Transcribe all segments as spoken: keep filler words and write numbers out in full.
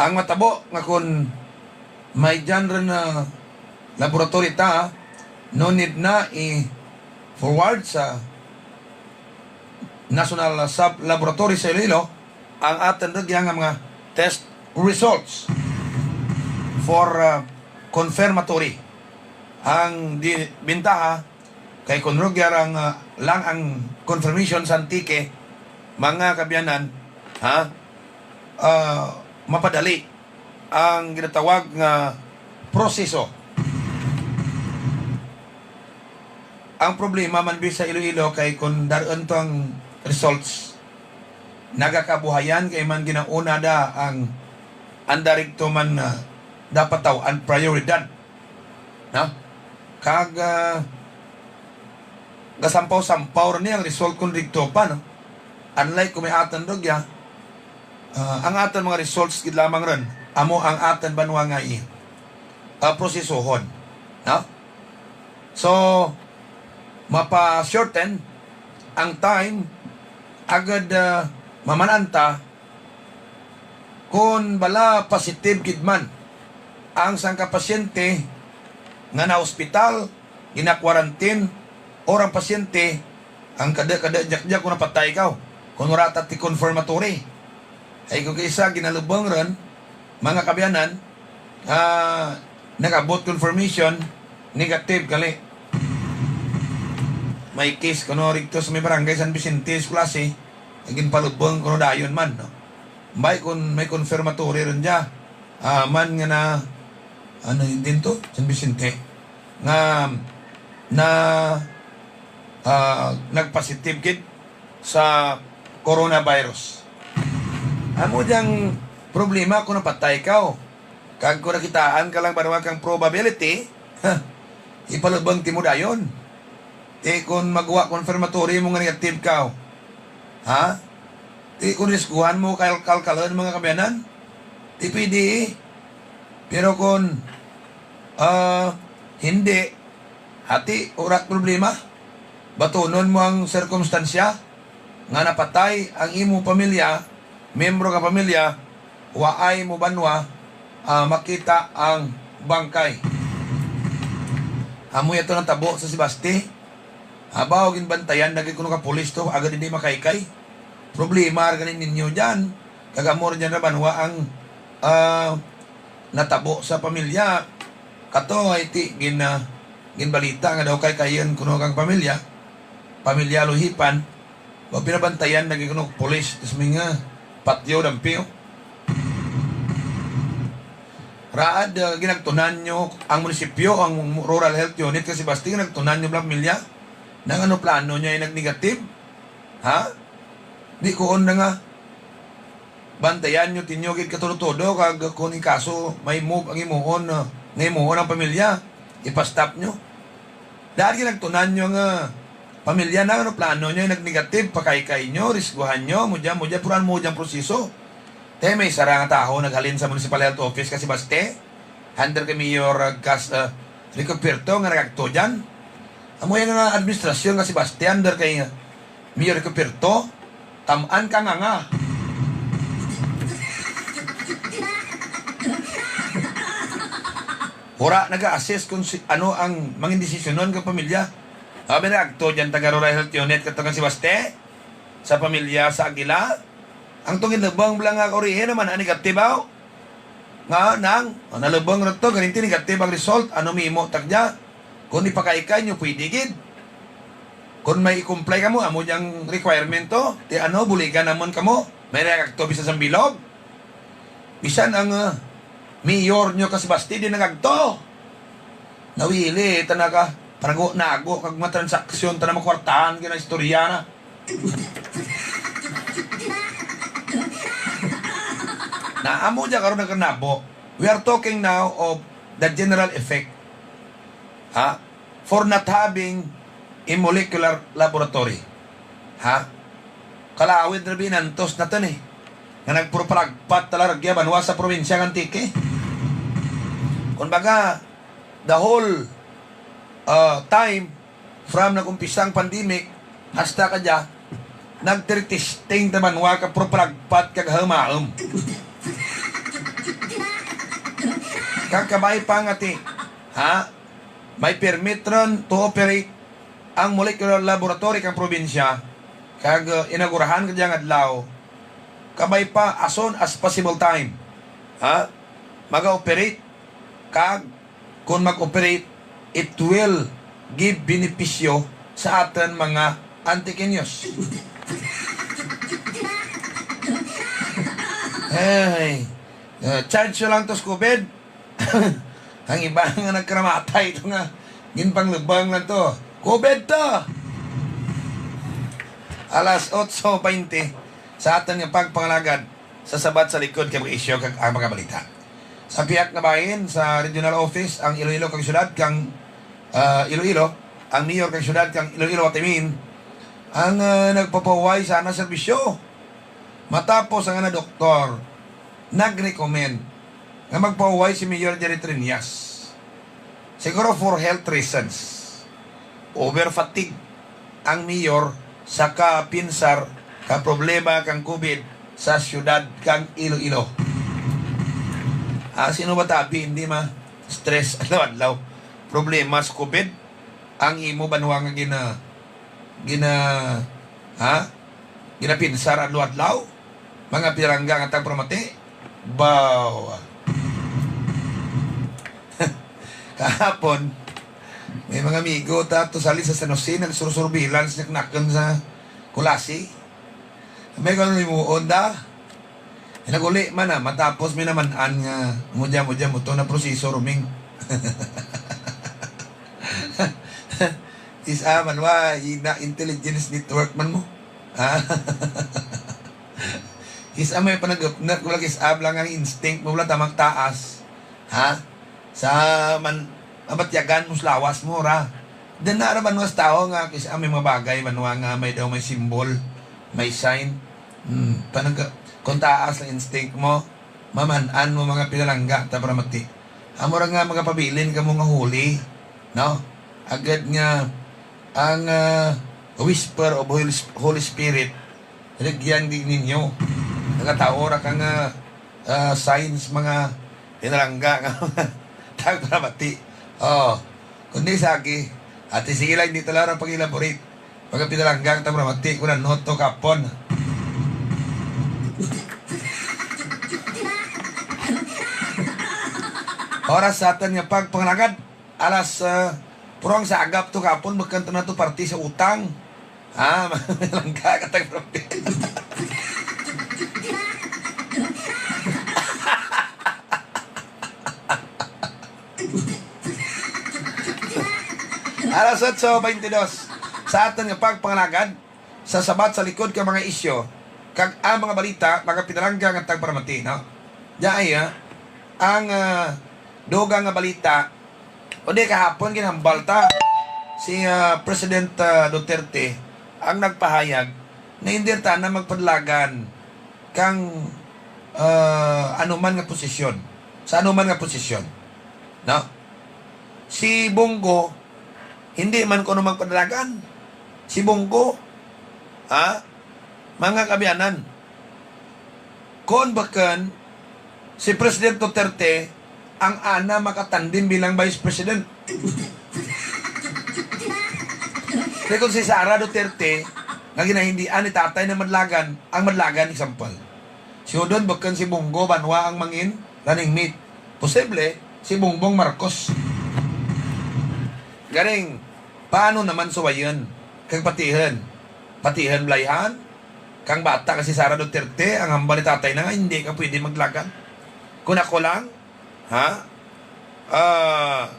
Ang matabo nga kung may genre na laboratory ta, no need na i-forward sa National Sub Laboratory sa Iloilo ang aton rugya nga mga test results for, uh, confirmatory. Ang di, bintaha kay kung rugya ra nga lang ang confirmation sa Antique, mga kaabyanan, ha, ah, mapadali ang ginatawag nga proseso. Ang problema man bi sa Iloilo kay kung dar-on to ang results, nagakabuhayan kay man ginauna da ang, ang direct to man, ah, dapat taw ang prioridad. No? Kag, ah, gasampaw-sampaw ra ni ang result kon didto pa, no? Unlike kung may aton rugya, ah, ang aton mga results gid lamang ron, amo ang aton banwa nga i, ah, prosesohon, no? So, mapa-shorten ang time agud, ah, maman-an ta kon bala positive gid man ang sangka pasyente nga na-hospital, gina-quarantine, or ang pasyente ang kada-kada, diyak-diyak kung napatay ka, kung wala ta ti confirmatory. Ay, kung kaisa ginalubong ron, mga kaabyanan, ah, nag-abot confirmation, negative gali. May case kuno rito sa may barangay San Vicente, Culasi, ginpalubong kuno dayon man, no? May kun-, may confirmatory ron dya. Ah, man nga na, ano yun din to? San Vicente. Nga, na, ah, nagpositive gid sa coronavirus. Amo diyang problema kung napatay ka, oh. Kag kung nakitaan ka lang ba naman kang probability, ha, ipalubang ti mo dayon. Ti kung magwa confirmatory mo nga negative ka, oh. Ha? Ti kung riskuhan mo kal-, kalkalan mga kaabyanan, ti pwede, eh. Pero kung, ah, hindi, ati, wala problema. Batunon mo ang sirkumstansya nga napatay ang imo pamilya, miyembro ka pamilya, waay mo banwa, ah, makita ang bangkay. Amo yato natabo sa Sebaste. Abaw, ginbantayan na gid kuno ka pulis to, agad hindi makaykay. Problema ra gani ninyo dyan. Kag amo ra dyan ra banwa ang, ah, natabo sa pamilya. Kato ay ti gin-, ah, ginbalita nga daw kaykayon kuno kang pamilya. Pamilya Luhipan. Wa pinabantayan na gid kuno pulis. Tapos may nga patyo dampi, oh. Raad, ah, ginagtunan nyo ang munisipyo, ang Rural Health Unit, kasi basta ginagtunan nyo bala pamilya. Nang ano plano niya ay nag-negative? Ha? Di ko on na nga. Bantayan nyo, tinyo gid katudo-tudo, kag kung in kaso may move ang imuon, ah, nga imuon ang pamilya, ipastop nyo. Dahil ginagtunan nyo nga pamilya na, ano plano nyo, nag-negative, pakaykay nyo, risguhan nyo, mudya, mudya, puran mo dyang proseso. Te, may sara nga taho naghalin sa Municipal Health Office kasi baste, under kay Mayor, uh, Gas, uh, Rico Pirto nga nagagto dyan. Amo yan nga administrasyon nga si Baste under kay, uh, Mayor Rico Pirto, tam-an ka nga nga. Wala naga-assess kung si, ano ang mangin desisyonon kang pamilya. Sabi na, agto dyan taga Rural Health Unit, kato nga si Baste, sa pamilya sa Aguila. Ang tungin lubong lang nga kaurihin naman, ang negative, aw. Nga, nang, oh, nalubong ra to, ganito negative ang result, ano mimo tagya? Kung ipakaykay nyo, pwede gid. Kung may i-comply ka mo, amo dyang requirement to, ti ano, buligan namon kamo, may nagagto bisan sa bilog. Bisan ang, ah, mayor nyo kasi basti, di nagagto. Nawili, tana ka, panago-nago, kag mga transaksyon, tana makwartahan, gina istorya na. Na amo dyan karon nagkanabo. We are talking now of the general effect. Ha? For not having a molecular laboratory. Ha? Kalawid na binantos na to ni. Nga nagpurpalagpat talaragya banwa sa probinsya ng Antique. Kumbaga, the whole, uh, time from nag-umpisa ang pandemic hasta kadya, nagtiritesting ta banwa ka purpalagpat kag hamaom. Kag kabay pa nga ti, ha? May permit ron to operate ang molecular laboratory kang probinsya, kag, uh, inaugurahan kadya nga adlaw, kabay pa, as soon as possible time, ha? Maga-operate, kag kun mag-operate, it will give benepisyo sa aton mga Antiqueños. Ay, uh, charge lang to sa COVID. Ang iba nga nagkaramatay ito nga, ginpanglubang lang to. COVID to! Alas otso baynte sa aton nga pagpangalagad sa Sabat sa Likod kay mga isyu kag ang mga balita. Sa pihak nga bahin, sa regional office, ang Iloilo kag syudad kang, ah, Iloilo, ang mayor kag syudad kang Iloilo, what I mean, ang, ah, nagpapahuway sana serbisyo. Matapos ang ana doktor nag-recommend nga magpahuway si Mayor Jerry Triñas. Siguro for health reasons. Over fatigue ang mayor sa kapinsar ka problema kang COVID sa siyudad kang Iloilo. Ah, sino ba tabi hindi ma-stress adlaw-adlaw? Problema sa COVID ang imo banwa nga gina-, gina-, ha? Ginapinsar adlaw-adlaw, mga pinalangga nga tagparamati. Baw. Kahapon, may mga amigo ta to sali sa San Jose, nagsursurveillance, naknakon sa Culasi. May kung ano himuon da. Naguli man na, matapos may naman-an nga mudya-mudya mo to na proseso, Roming. Isa man, wa, ina intelligence network man mo. Ha? Isa may panagupnat ko lagi, isa lang ang instinct mo, wala tamang taas. Ha? Sa man, mabatyagan mo sa lawas mo, ra. Then na ra man nga sa tao nga, kis-, ah, may mga bagay man nga may daw may symbol, may sign. Hmm, panag-, kung taas ang instinct mo, maman-an mo mga pinalangga, ta para mati. Amo ra nga magapabilin ka mo nga holy, no? Agad nga ang, ah, whisper of Holy Sp-, Holy Spirit, rugyan gid ninyo. Nagatawo ra ka nga, ah, signs, mga pinalangga nga tagparamati. Oh, kundi sa aki, ati sige lang, hindi talaga pag-elaborate. Mga pinalangga nga tagparamati, kung ano to kapon. Oras sa aton nga pagpangalagad. Alas, ah, purang sa agap to kapon, magkanta na to parte sa utang. Ah, langka ka tag-, Alas otso baynte dos, sa aton nga pagpangalagad sa Sabat sa Likod ka mga Isyu, kag ang mga balita, mga pinalangga nga tagparamati, no? Diay, ah, ang, ah, dugang nga balita, o di kahapon, ginhambal ta si, ah, President, ah, Duterte ang nagpahayag na hindi ta na magpadalagan kang, ah, anuman nga posisyon, sa anuman nga posisyon, no? Si Bong Go, hindi man kuno magpadalagan. Si Bong Go, ha? Mga kaabyanan, kon bukon si President Duterte ang ana makatandim bilang Vice President. Kay kung si Sara Duterte, nga ginahindian ni tatay na madalagan, ang madalagan, example, si Odon bukon si Bong Go banwa ang mangin running mate. Posible, si Bongbong Marcos. Garing, paano naman suwayon kag patihon? Patihon, balayhan? Kang bata nga si Sara Duterte, ang hambal ni tatay na nga, hindi ka pwede maglagan. Kung ako lang, ha? Ah,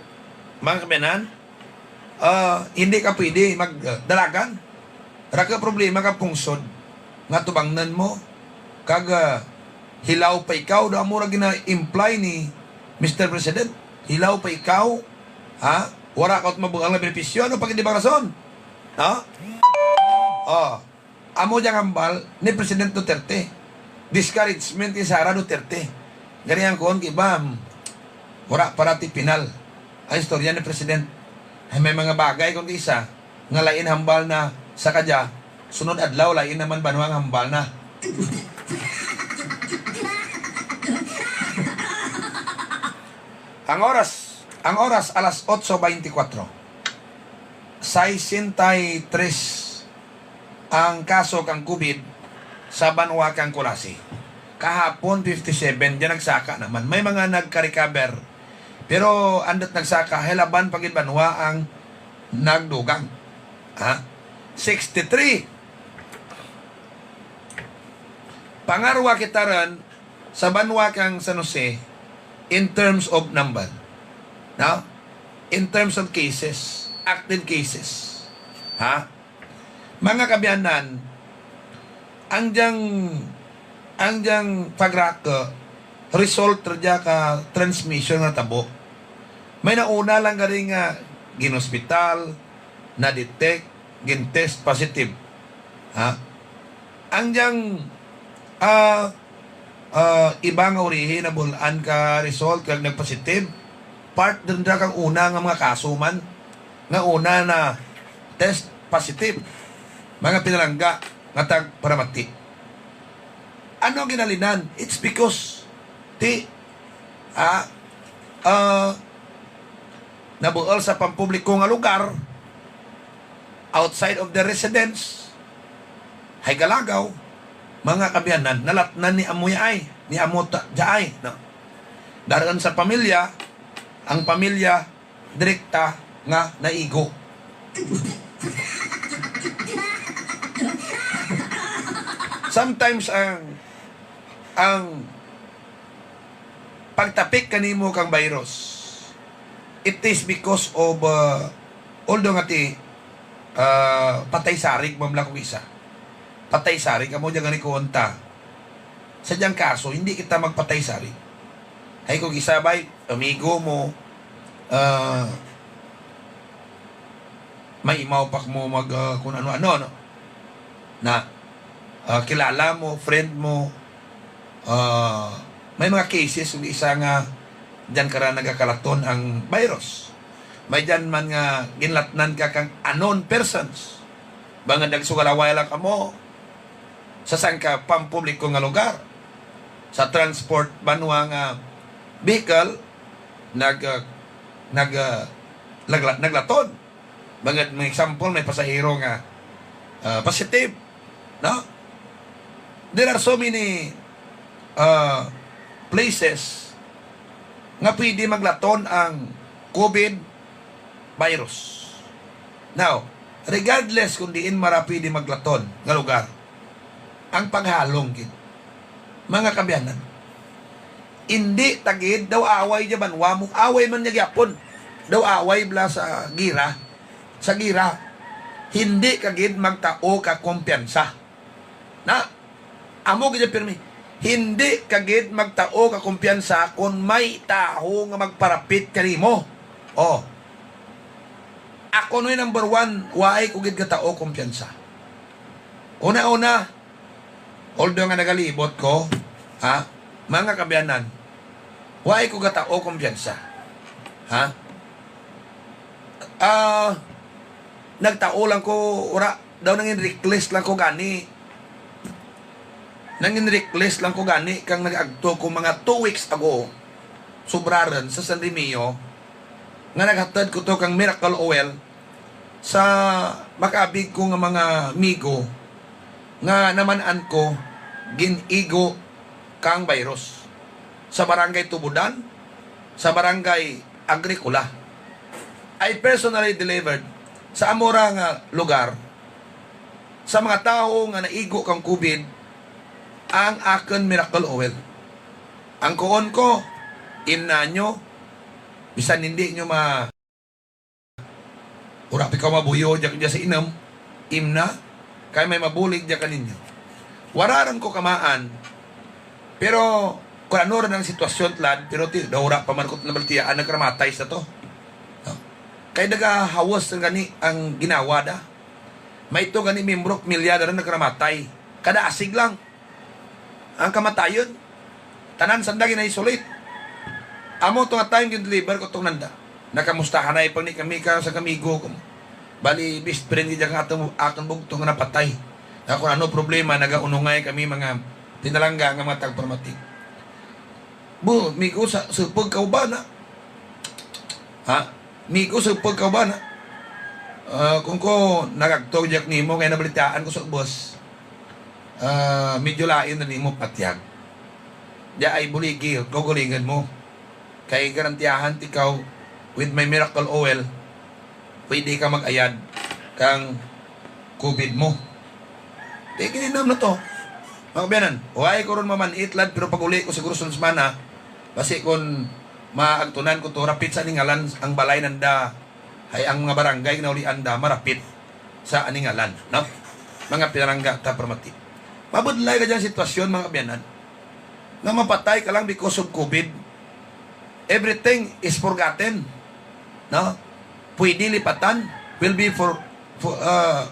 mga kaabyanan, ah, hindi ka pwede magdalagan. Ra ka problema ka pungsod nga tubangnan mo. Kag, ah, hilaw pa ikaw, daw amo ra gina-imply ni Mister President. Hilaw pa ikaw, ha? Wala ka mabuang nga benepisyo. Ano pa gid ba rason? Ha? Oh. Amo diyang hambal ni President Duterte. Discouragement ni Sara Duterte. Gani ang kuon kay ba, wala pa ra ti pinal ang istorya ni President. Ay, may mga bagay kung isa nga lain hambal na sa kadya, sunod adlaw lain naman banwa ang hambal na. Ang oras, ang oras alas otso beintikwatro. Sesenta y tres ang kaso kang COVID sa banwa kang Culasi. Kahapon, fifty-seven, diyan nagsaka naman. May mga nagka-recover. Pero andot nagsaka, hilaban pa gid banwa ang nagdugang. Ha? Sixty-three. Pangarwa kita ron sa banwa kang San Jose in terms of number. No? In terms of cases, active cases. Ha? Mga kaabyanan, ang diyang, ang diyang pagrako, result ra dya ka transmission nga tabo. May nauna lang gani nga gin-hospital, na-detect, gin-test positive. Ha? Ang diyang, ah, ah, iba nga urihi nabul-an ka result kag nag-positive, part din ra kang una nga mga kaso man nga una na-test positive, mga pinalangga nga tagparamati. Ano ang ginhalinan? It's because ti, ah, ah, nabuol sa pampubliko nga lugar, outside of the residence, hay galagaw, mga kaabyanan, nalatnan ni amo yaay, ni amo ta-, yaay, no? Daron sa pamilya, ang pamilya direkta nga naigo. Sometimes ang, ang pagtapik kanimo kang virus, it is because of, uh, although nga ti, uh, patay sarig, ma'am, lang kung isa. Patay sarig, amo dyan gani ko unta. Sa diyang kaso, hindi kita magpatay sarig. Hay kung isa ba'y amigo mo, uh, may imaw pa mo mag, uh, kung ano-ano, no? Na, uh, kilala mo, friend mo, uh, may mga cases kung isa nga dyan ka ra nagakalaton ang virus. May dyan man nga ginlatnan ka kang unknown persons. Bangod nagsugalaway lang kamo sa sangka pampubliko nga lugar, sa transport banwa nga vehicle, nag, uh, nag, uh, nagla-, naglaton. Bangod, may example, may pasahero nga, ah, positive, no? There are so many, ah, places nga pwede maglaton ang COVID virus. Now, regardless kung diin mara pwede maglaton nga lugar, ang paghalong gid, mga kaabyanan. Indi ta gid daw away dya banwa mo, away man niya gyapon. Daw away bala sa gira. Sa gira, hindi ka gid magtao ka kumpiyansa. Na, amo gid ang pirmi. Hindi ka gid magtao ka kumpiyansa kon may tawo nga magparapit kanimo. Oh. Ako noy number one, waay ko gid katao kumpiyansa. Una-una, although nga nagalibot ko, ha, mga kaabyanan, waay ko gatao kumpiyansa. Ha? Ah, nagtao lang ko, ura, daw nangin reckless lang ko gani. Nangin reckless lang ko gani kang nag-agto ko mga two weeks ago, sobraran sa San Remigio, nga naghatod ko to kang miracle oil sa makabig ko nga mga amigo nga naman-an ko gin-igo kang virus sa Barangay Tubudan, sa Barangay Agricola. I personally delivered sa amora nga lugar sa mga tawo nga naigo kang COVID ang akon miracle oil. Ang kuon ko, imna nyo, bisan hindi nyo ma-, ura pa ikaw mabuyo dyan, dyan sa inom, imna, kay may mabulig dyan kaninyo. Wara ran ko kamaan, pero kung ano rin ang sitwasyon, tlad, pero ti, daw wala pa man ko nabaltiaan, nagkaramatay sa to. No? Kay nagahawas na gani ang ginawa da. May ito gani membro, pamilya, na rin nagkaramatay. Kada asig lang. Ang kamatayon, tanan sanda gina-isolate. Amo to nga time gin-deliver ko tong nanda. Nakamustahan na ipang ni kami ka sa kamigo ko. Bali, best friend gid ang atong, atong bugto nga napatay. Nga kung ano problema, nagaunungay kami mga pinalangga nga mga tagpamati. Bu, migo sa supog kauban na. Ha? Migo sa pagkauban, ha? Ah, kung ko nagagtog diak nimo kay nabalitaan ko sa ubos, ah, medyo lain na nimo patyag. Diya ay buligi, gugulingan mo. Kay garantiyahan ikaw with my miracle oil, pwede ka mag-ayad kang COVID mo. Di gininam na to. Mga kabayanan, huwag ko ron maman-itlad, pero pag-uli ko siguro sa semana, basi kung maagtunan ko to, rapit sa aning ngalan ang balay nanda, ay ang mga barangay na ulian da, marapit sa aning ngalan, no? Mga pinalangga ta, pramati. Mabudlay ka dyan sitwasyon, mga kabayanan, nga mapatay ka lang because of COVID. Everything is forgotten, no? Pwede lipatan, will be for, for uh,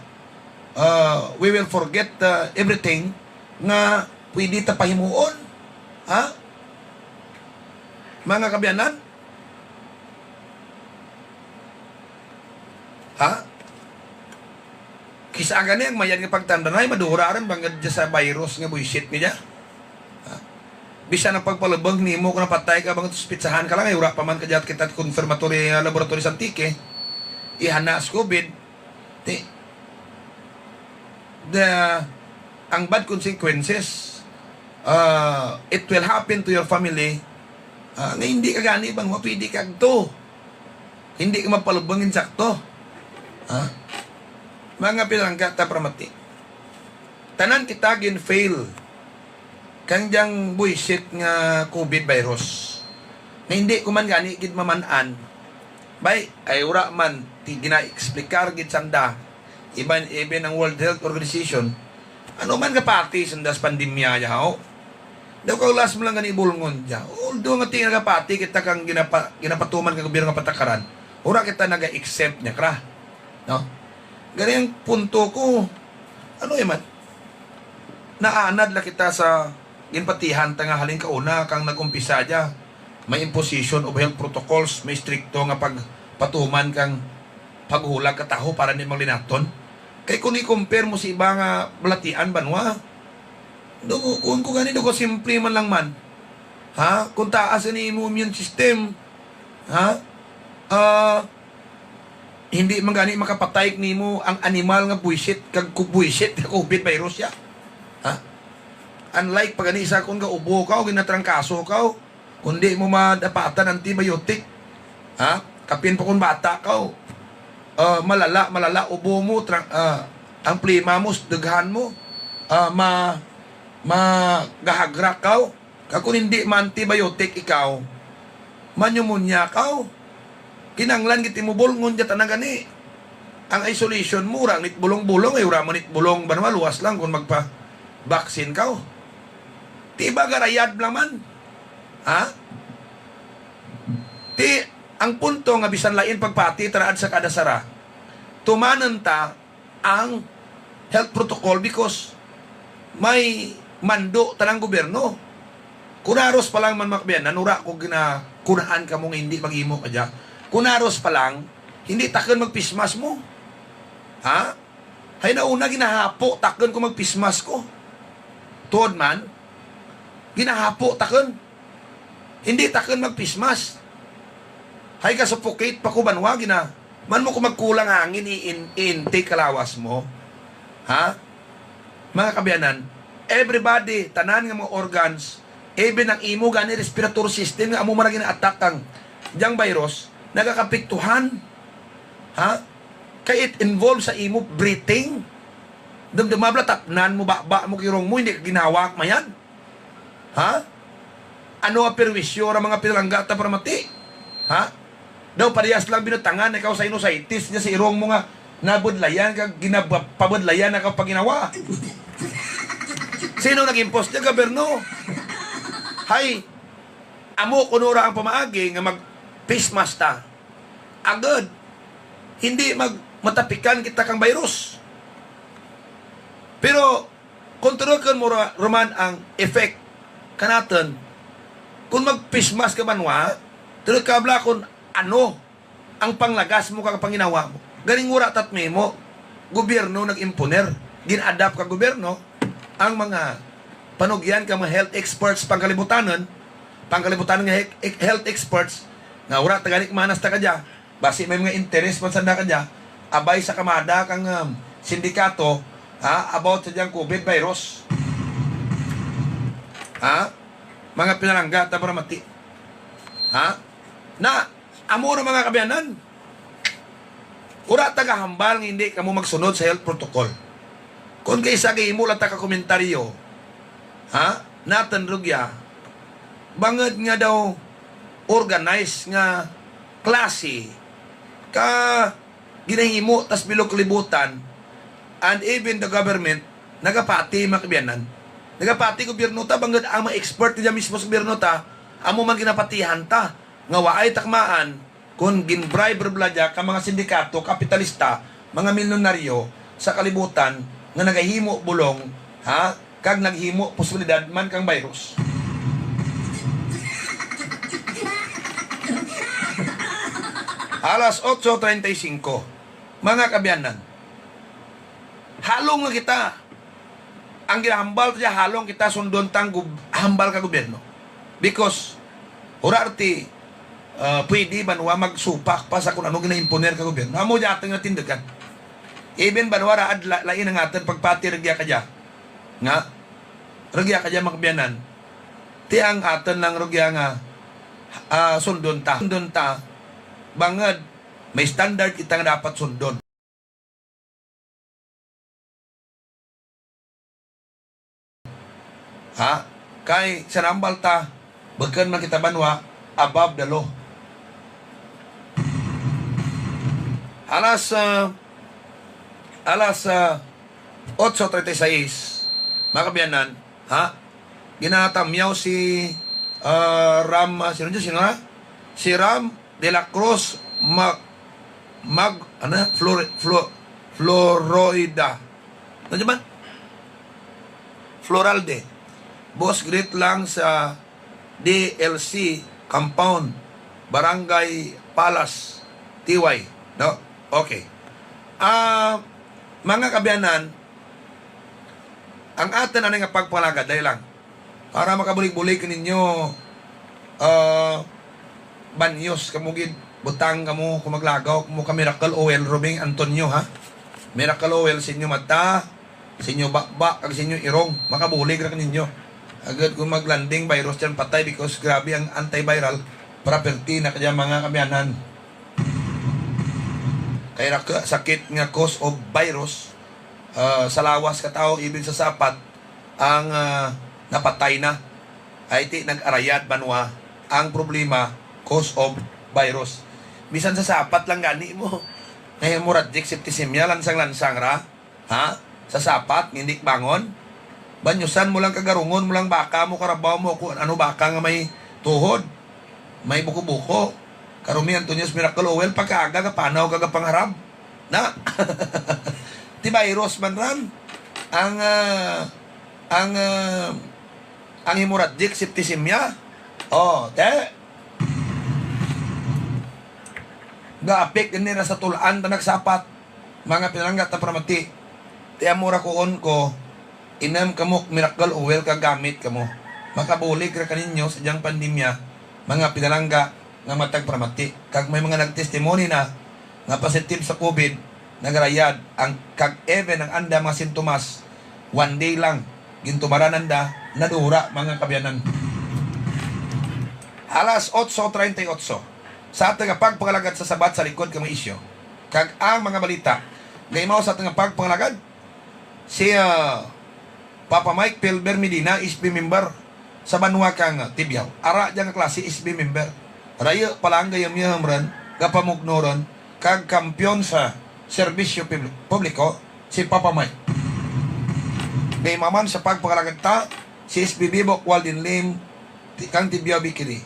uh, we will forget uh, everything nga pwede ta pahimuon. Ha? Mga kabayanan? Ha? Kisa gani ang mayad nga pagtandaan ay madura rin bangod dyan sa virus nga buisit nga dyan. Ha? Bisan ang pagpalubang nimo kung napatay ka, bangod suspitsahan ka lang, ay wala pa man ka dyan kita confirmatory uh, laboratory sa Antique. Ihana sa COVID. Ti, the, ang bad consequences, uh, it will happen to your family, uh, nga hindi ka gani bang mapili ka agto. Hindi ka mapalubang insakto. Ha? Mga pinalangga ta, pramati. Tanan kita gin-fail kang diyang buisit nga COVID virus. Nga hindi ko man gani gid maman-an. Bay, ay ura man, ti gina-explicar gid sanda. Even, even ang World Health Organization, ano man kapati sanda sa pandemya, yaw? Daw kaulas mo lang gani bulngon, yaw. Although nga ti nagapati kita kang ginapa-, ginapatuman kang gobyerno nga patakaran, ura kita naga-exempt niya kra. No? Gani ang punto ko, ano man, naanad la kita sa ginpatihan ta nga halin kauna kang nag-umpisa dya, may imposition of health protocols, may stricto nga pagpatuman kang paghulag ka taho para di maglinaton. Kay kung i-compare mo sa iba nga balatian banwa, dugo, kung ko gani, dugo simple man lang man. Ha? Kung taas ang imo immune system, ha? Ah, hindi man gani makapatay nimo ang animal nga buisit kag ku-, buisit nga COVID virus ya. Ha? Unlike pa gani sa akon nga ubo ka o ginatrangkaso ka, kundi mo madapatan antibiotic. Ha? Kapin pa kung bata ka, ah, malala, malala ubo mo, tra-, ah, ang plema mo, dughan mo, ah, ma-, magahagrak ka. Kag kung hindi ma-antibiotic ikaw, manyumunya ka. Kinanglan gid mo bulngon dya tanan gani. Ang isolation mo, ura nit bulong-bulong, ay ura mo nit bulong, ba naman, luwas lang kung magpa-vaccine ka. Ti ba garayad lang man? Ha? Ti, ang punto nga bisan lain pagpati taraad sa kada sara, tumanan ta ang health protocol because may mando tanang gobyerno. Kunaros pa lang man, mga kabayan, nanura ko gina-, kunaan kamo nga hindi mag-imo ka dya. Kunaros pa lang, hindi takon mag-face mask mo. Ha? Hay nauna ginahapo takon ko mag-face mask ko. Tuod man, ginahapo takon. Hindi takon mag-face mask. Hay ka-suffocate pa ko banwa, gina-, man mo ko magkulang hangin, i-in-, i-intake kalawas mo. Ha? Mga kabayanan, everybody, tanan nga mga organs, even ang imo gani respiratory system nga amo man ang gina-attack kang dyang virus, nagakapiktuhan. Ha? Kay it involves sa imo breathing. Dumduma bala, tapnan mo, baba mo, kirong mo, hindi ka ginhawak, mayan. Ha? Ano ang perwisyo ra mga pinalangga ta para mati? Ha? Daw parehas lang binutangan ikaw sa sinusitis niya sa irong mo nga nabudlayan kag ginapabudlayan na ka paginawa. Sino nag-impose niya, gobyerno? Hay, amo kuno ra ang pamaagi nga mag-face mask ta. Agad. Hindi mag-, matapikan kita kang virus. Pero, kontrolkan mo ra-, raman ang effect kanaton. Kung mag-face mask ka man wa, tuloy ka bala kung ano ang panglagas mo kag panginawa mo. Ganing wala tat memo, gobyerno nag-imponer. Gin-adapt ka gobyerno ang mga panugyan ka mga health experts pangkalibutanon, pangkalibutanon nga he-, health experts, Nga wala ta gani manas ta kadya, basi may mga interes man sa na kadya, abay sa kamada kang, um, sindikato, ha, about sa diyang COVID virus. Ha? Mga pinalangga ta para mati. Ha? Na, amo na mga kabiyanan. Wala ta gahambal nga hindi kamo magsunod sa health protocol. Kung kay sa gihimo lang ta ka komentaryo, ha? Nathan Rugya, bangod nga daw organized nga klase ka ginahimo tas bilog kalibutan, and even the government nagapati, mga kabiyanan. Nagapati gobyerno ta, bangod ang mga expert nila mismo sa gobyerno ta, amo man ginapatihan ta nga waay takmaan. Kon gin-bribe ra bala dya ka mga sindikato, kapitalista, mga milyonaryo sa kalibutan nga nagahimo bulong, ha, kag naghimo posibilidad man kang virus. Alas otso treinta y cinco, mga kabiyanan, halong lang kita. Ang ginahambal ta dya, halong kita sundon tang gub-, hambal ka gobyerno. Because, wala ti, ah, pwede banwa magsupak pa sa kung ano ginaimponer ka gobyerno. Amo dya atong natindugan. Even banwa raad la-, lain ang aton pagpati rugya ka dya. Nga, rugya ka dya, mga kabiyanan. Ti ang aton lang rugya nga, ah, sundon ta. Sundon ta. Bangod, may standard kita nga dapat sundon. Ha? Kay sa nambal ta, bukon man kita banwa, above the law. Alas, ah, alas, ah, otso treinta y seis, mga kabiyanan, ha? Ginatamyaw si, ah, Ram, ah, sino dyan? Sino na? Si Ram de la Cruz Mag-, Mag-, ano? Flor-, Flo-, Floroida. Ano dyan ba? Floralde. Boss, greet lang sa D L C compound, Barangay Palas, T Y. No? Okay. Ah, mga kabiyanan, ang aton anay nga pagpalagad, dali lang. Para makabulig-bulig kaninyo, ah, banyos kamo gid, butang kamo, kung maglagaw kamo ka Miracle Oil, Roming Antonio, ha? Miracle Oil sa inyo mata, sa inyo baba, kag sa inyo irong, makabulig ra kaninyo. Agad kung mag-landing virus dyan, patay, because grabe ang antiviral property na kaya mga kabiyanan. Kay ra ka sakit nga cause of virus, ah, sa lawas ka tawo, even sa sapat, ang, ah, napatay na. Ay ti nag-arayad banwa ang problema cause of virus. Bisan sa sapat lang gani mo, nga hemorrhagic septicemia, lansang-lansang ra, ha? Sa sapat, hindi bangon. Banyusan mo lang, kagarungon mo lang baka mo, karabaw mo, kung ano baka nga may tuhod, may buko-buko. Karon mi Antonio's Miracle Oil, pagkaaga, gapanaw ka, gapangharab. Na? Ti virus man ran. Ang, ah, ang, ah, ang hemorrhagic septicemia. Oh, te. Gaapik din nila sa tulaan ta nagsapat. Mga pinalangga ta paramati. Ti amo ra kuon ko, inom kamo Miracle Oil kag gamit kamo. Makabulig ra kaninyo sa dyang pandemya, mga pinalangga nga matag paramati. Kag may mga nagtestimony na nga positive sa COVID, nagarayad ang, kag even ang anda mga sintomas, one day lang, gintumaran anda, nadura, mga kabiyanan. Alas otso treinta y ocho, sa aton nga pagpangalagad sa Sabat sa likod ka mga isyu, kag ang mga balita nga imaw sa aton nga pagpangalagad, si, ah, Papa Mike Pilber Medina, S B member sa banwa kang Tibiao. Ara dyan nga klase, S B member. Rayo pa lang gayam-yam ron, gapamugno ron, kag kampiyon sa serbisyo pibli-, publiko, si Papa Mike. Kay maman sa pagpangalagad ta, si S B Bibok Walden Lim, ti-, kang Tibiao Bikiri.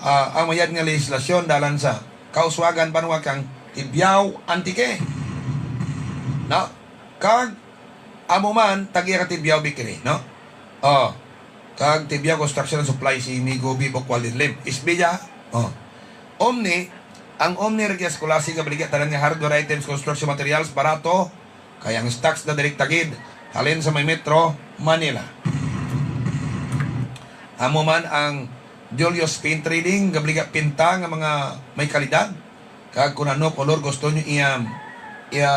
Ah, ang mayad nga lehislasyon dalan sa kauswagan banwa kang Tibiao, Antique. No? Kag amo man, tag-iya ka Tibiao Bikiri, no? Oh. Kag Tibiao Construction and Supply, si Migo Bibok Walden Lim. S B dya? Oh. Omni, ang Omni Regias Culasi, kabaligya tanan nga hardware items, construction materials, barato, kay ang stocks na direkta gid halin sa may Metro Manila. Amo man ang Julius Paint Trading, gabliga pinta nga mga may kalidad. Kag kung ano color gusto nyo iya, iya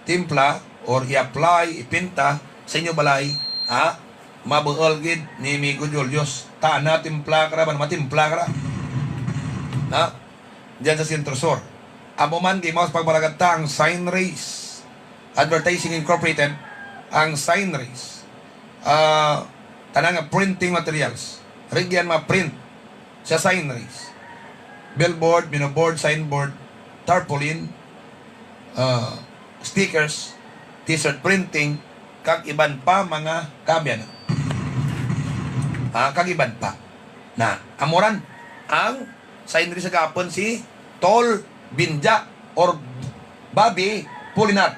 timpla or i-apply, ipinta sa inyo balay, ha? Mabuol gid ni Migo Julius. Tana, timpla ka ra, man, matimpla ka ra. Ha? Diyan sa Centro Sur. Amo man, gimaos pagbalagad ta ang Sign Race Advertising Incorporated, ang Sign Race. Ah, tanan nga printing materials. Rigyan ma-print sa Sign Race. Billboard, minoboard, signboard, tarpaulin, ah, stickers, t-shirt printing, kag iban pa mga kabyan. Ah, kag iban pa. Na, amuran ang Sign Race sa gapon si Tol Binja or Bobby Pulinat.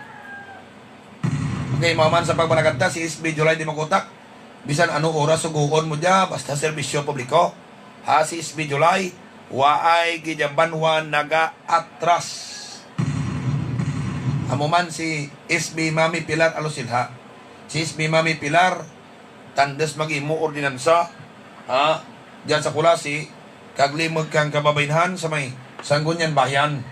Okay, mao man sa pagpanaganta si S B July di makutak. Bisan ano oras suguon mo dya, basta serbisyo publiko. Ha, si S B July, waay gidya banwa nagaatras. Amo man si S B Mami Pilar Alosilha. Si S B Mami Pilar, tandes maghimo ordinansa, ha, dyan sa Culasi, kag limog kang kababaynhan sa may Sangguniang Bayan.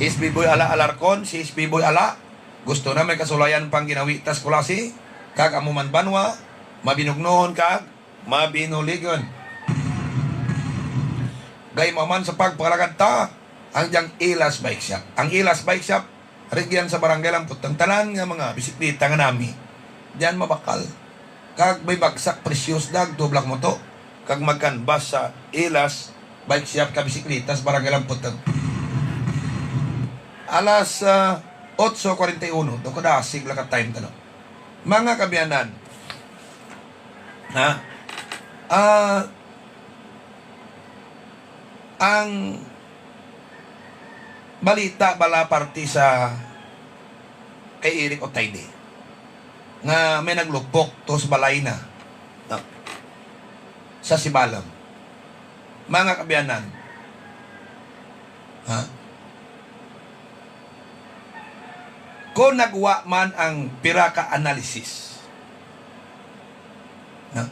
S B Boy Ala Alarcon, si S B Boy Ala, gusto na may kasulayan pang ginawi tas Culasi, kag amo man banwa, mabinugnohon kag mabinuligon. Gay mao man sa pagpangalagad ta, ang diyang Ilas Bike Shop. Ang Ilas Bike Shop, rigyan sa Barangay Lamputang, tanan nga mga bisikleta nga nami, diyan mabakal. Kag may bagsak presyo sa dagto, black mo to. Kag magkanbas sa Ilas Bike Shop ka bisikleta sa Barangay Lamputang. Alas, ah, otso kuwarenta y uno, do kadasig lang ka time, tano. Mga kabiyanan, ha? Ah, ang balita bala parte sa kay Eric Otaide nga may naglupok to sa balay na, no? Sa Sibalom. Mga kabiyanan, ha? Kung nagwa man ang pira ka analysis, no?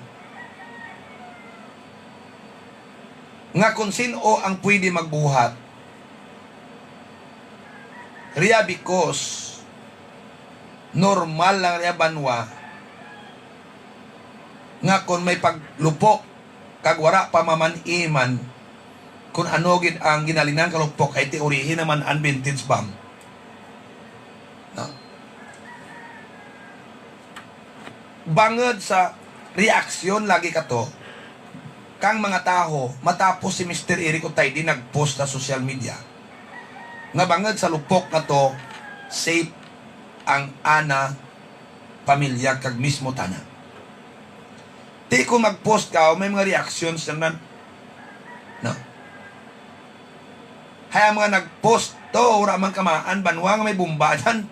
Nga kung sin-o ang pwede magbuhat, riya because normal lang riya banwa nga kung may paglupok kag wala pa maman-iman kung ano gid ang ginalinan ka lupok, kay teorihin naman ang vintage bomb. No? Bangod sa reaksyon lagi kato kang mga tawo matapos si Mister Eric Otaide nag-post sa social media nga bangod sa lupok nga to, safe ang ana pamilya kag mismo tana. Ti kung mag-post ka, may mga reactions naman. No? Hay ang mga nag-post to, wala man kamaan, banwa nga may bomba dyan.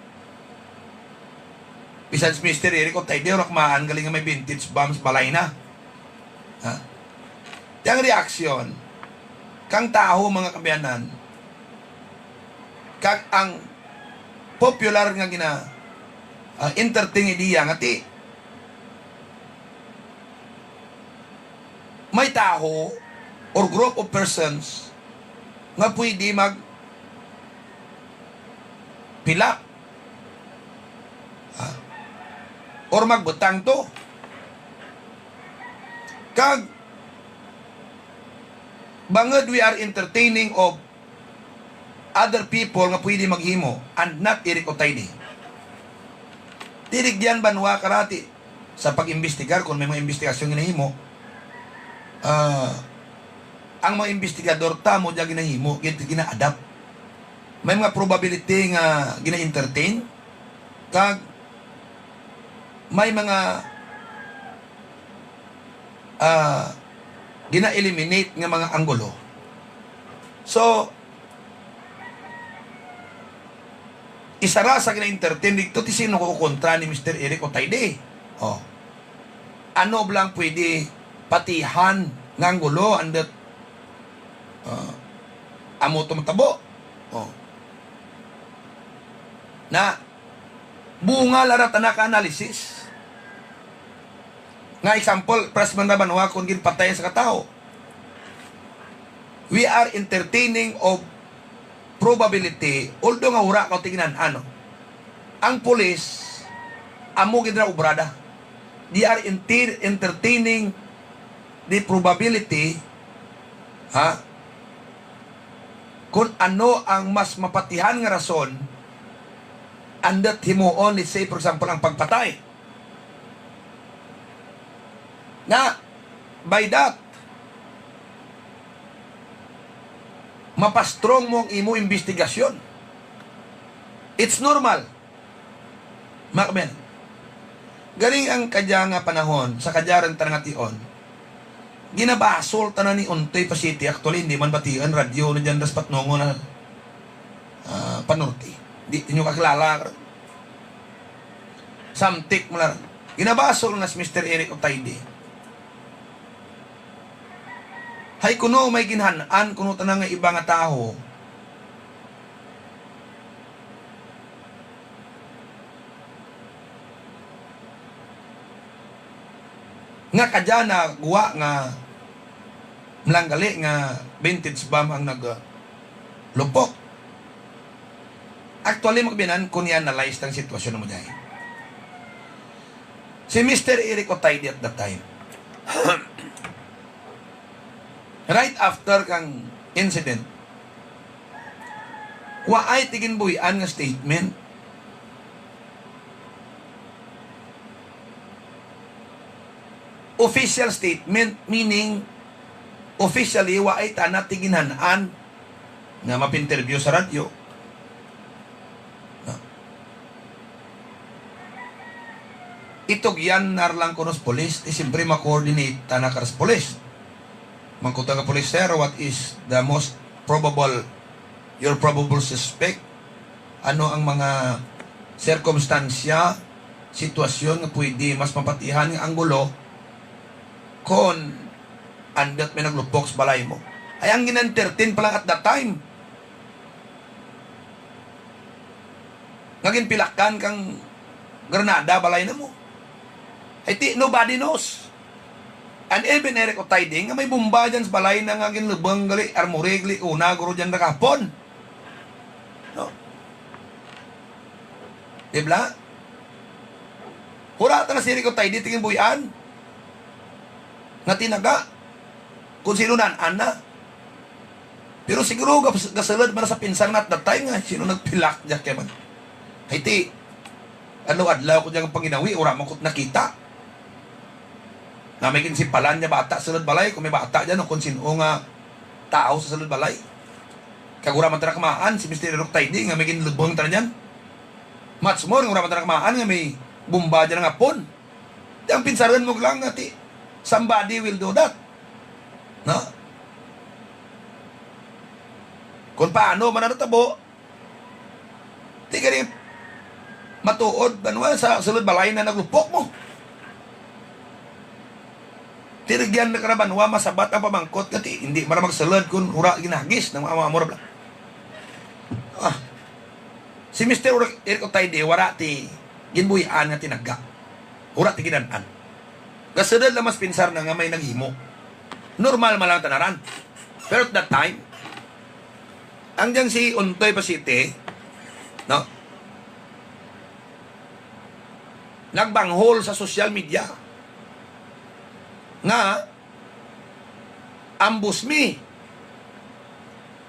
Bisan si Mister Eric Otaide, wala kamaan, galing nga may vintage bombs, balay na. Ha? Ti ang reaction, kang tawo, mga kabiyanan, kag ang popular nga gina, ah, entertain idea nga ti may tawo or group of persons nga pwede mag pila, ha? Or magbutang to. Kag bangod we are entertaining of other people nga pwede maghimo and not Eric Otaide. Tirigyan banwa karati sa pag-imbestigar kung may mga imbestigasyon ginahimo. Ah, ang mga imbestigador tamo diya ginahimo, gin-, gina-adapt. May mga probability nga gina-entertain, kag may mga, ah, gina-eliminate nga mga anggulo. So, isa ra sa gina-entertain dito, ti sino ko kontra ni Mister Eric Otaide? Oh. Ano bala ang pwede patihan nga anggulo, and that, ah, amo to matabo? Oh. Na, bunga la ra tana ka analysis. Nga example, press man ra banwa kung ginpatay sa katawo. We are entertaining of probability, although nga wala ka tignan-an, no? Ang pulis, amo gid ra obrada. They are enter-, entertaining the probability, ha? Kung ano ang mas mapatihan nga rason, and that himuon, let's say, for example, ang pagpatay. Na, by that, mapastrong mo ang imo investigasyon. It's normal. Mga kabayan, galing ang kadya nga panahon, sa kadya rin ta nga tion, ginabasol tanan ni Ontoy pa City. Actually, hindi man batian, radyo na dyan, das patnongo na, ah, panorte. Di, di nyo kakilala. Samtik mo lang. Ginabasol na si Mister Eric Otaide. Hay kuno may ginhan-an kuno tanan nga iba nga tawo nga kadya na guwa nga malanggali nga vintage bomb ang nag, uh, lupok. Actually, magbinan, kung i-analyze ang sitwasyon mo dyan. Si Mister Eric Otaide at that time, right after kang incident, waay ti ginbuy-an nga statement. Official statement, meaning, officially, waay tana ti ginhan-an nga mapinterview sa radyo. No? Itugyan nar lang kuno sa pulis, ti siyempre ma-coordinate tana ka sa pulis. Mangkuta ka pulis, "Sir, what is the most probable, your probable suspect?" Ano ang mga sirkumstansya, sitwasyon nga pwede mas mapatihan nga anggulo kon andut may naglupok sa balay mo? Ay, ang gin-entertain pa lang at that time nga ginpilakan kang granada balay na mo. Ay, ti, nobody knows. And even Eric Otaide, nga may bomba dyan sa balay na nga ginlubang gali, armory gali, una, guro dyan nakapon. No? Di bala? Hura ta na si Eric Otaide, ti ginbuy-an. Nga tinaga. Kung sino nan-an na. Pero siguro gas-, gasulod man sa pinsar na at that time nga, sino nagpilak dyan kay man. Hay ti, adlaw-adlaw ko dyan ang panginawi, wala man ko nakita. Nga may ginsipalan niya bata, sulod balay, kung may bata dyan, o kung sino nga tao sa sulod balay. Kag wala man ta nakamaan, si Mister Rock Tidy, nga may ginlubong ta na dyan. Much more, nga wala man ta nakamaan, nga may bomba dyan nga pon. Di ang pinsaran mo lang nga ti, somebody will do that. No? Kung paano man ang natabo, di gani matuod, banwa, sa sulod balay na naglupok mo. Tinigyan na ka na banwa, masabat ang pamangkot nga ti, hindi man magsulod kung wala ginagis ng mga, mga murabla. Ah. Si Mister Ur-, Eric Otaide, wala ti ginbuhian nga tinaga. Wala ti ginan-an. Gasulod lang mas pinsar na nga may naghimo. Normal man lang tanaran. Pero at that time, ang diyang si Untoy pa City, no? Nagbanghol sa social media nga, "Ambush me.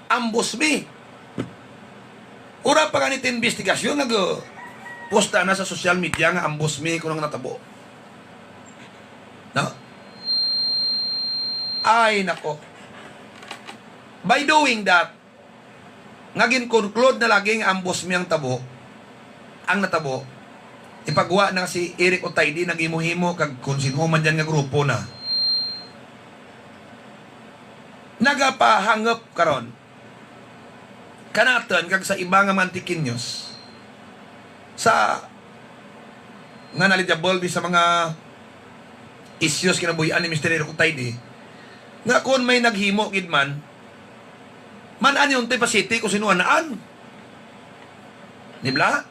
Ambush me." Ura pa gani ti investigasyon, nag, uh, posta na sa social media nga, "Ambush me, kung ang natabo." No? Ay, nako. By doing that, nga gin-conclude na lagi nga ambush me ang tabo, ang natabo, ipagwa na si Eric Otaide, naghimo-himo kag kung sino man dyan nga grupo na. Nagapahangop karon kanaton kag sa iba nga mga Antiqueños sa nga knowledgeable di sa mga issues kinabuhian ni Mister Eric Otaide, nga kung may naghimo gid man, man-an ni Untoy pa City kung sino anaan. Di bala?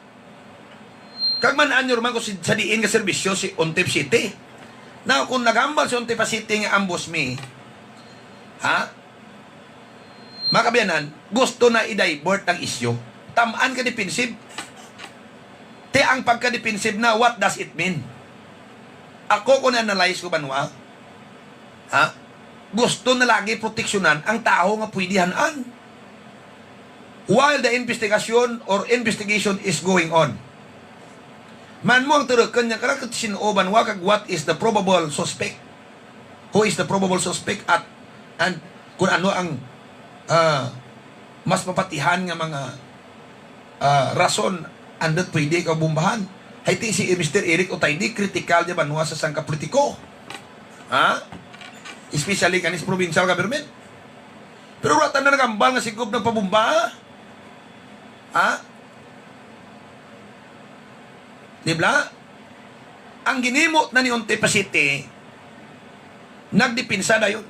Kag man-an nyo man kung si, sa diin nga serbisyo si Untoy pa City. Now, kung naghambal si Untoy pa City nga ambush me, ha? Mga kaabyanan, gusto na i-divert ang isyu. Tam-an ka defensive. Ti ang pagka-defensive na, what does it mean? Ako, kung analyze ko, banwa, ha? Gusto na lagi proteksyonan ang tawo nga pwede han-an while the investigation or investigation is going on. Man mo ang turukon niya, karon, kung sin-o, banwa, kag what is the probable suspect? Who is the probable suspect at, and kung ano ang, ah, mas mapatihan nga mga, ah, rason andut pwede ka bombahan. Hay ti si Mister Eric Otaide, kritikal niya, banwa, sa sangka politiko. Ha? Especially kanis provincial government. Pero wala ta na nagambal nga si Gob nagpabomba. Ha? Di bala? Ang ginhimo na ni Onte Pasiti, nagdepensa dayon.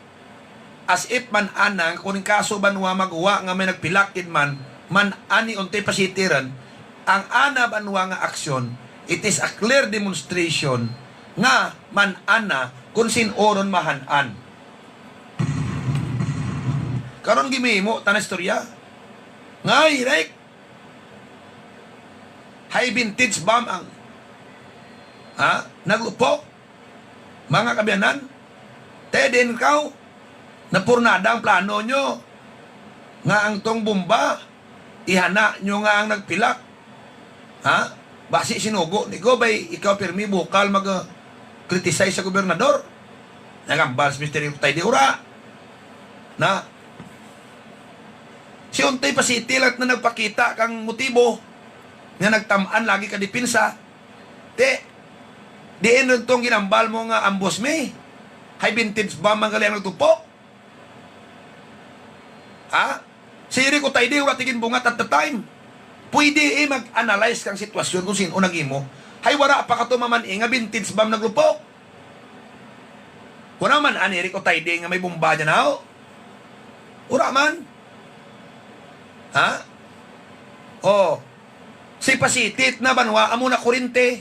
As if man ana, kung ang kaso, banwa, maguwa nga may nagpilak gid man, man ani Onte Pasiti ron, ang ana, banwa, nga aksyon, it is a clear demonstration nga man ana kung sin-o ron mahan-an. Karon gimimo ta na istorya. Nga, Eric, high vintage bomb ang, ha? Naglupok. Mga kaabyanan, te, din kaw, napurnada ang plano nyo nga ang tong bomba, ihana nyo nga ang nagpilak. Ha? Basi sinugo ni Gob, ay ikaw pirmi bukal mag, ah, criticize sa gobernador. Nagambal si Mister Tay di ura. Na, si Onte Pasiti lang na nagpakita kang motibo nga nagtam-an lagi ka depensa. Ti, diin rin tong ginambal mo nga ambos mi? High vintage bomb ang gali ang nagtupok? Ha? Si Eric Otaide, wala tigin bungat at the time. Pwede, eh, mag-analyze kang sitwasyon kung sino naghimo. Hay, wala pa ka to maman-i nga vintage bomb naglupok. Wala man an Eric Otaide nga may bomba dyan, ha? Wala man. Ha? Oh. Si Pasitit na banwa, amo na kurente.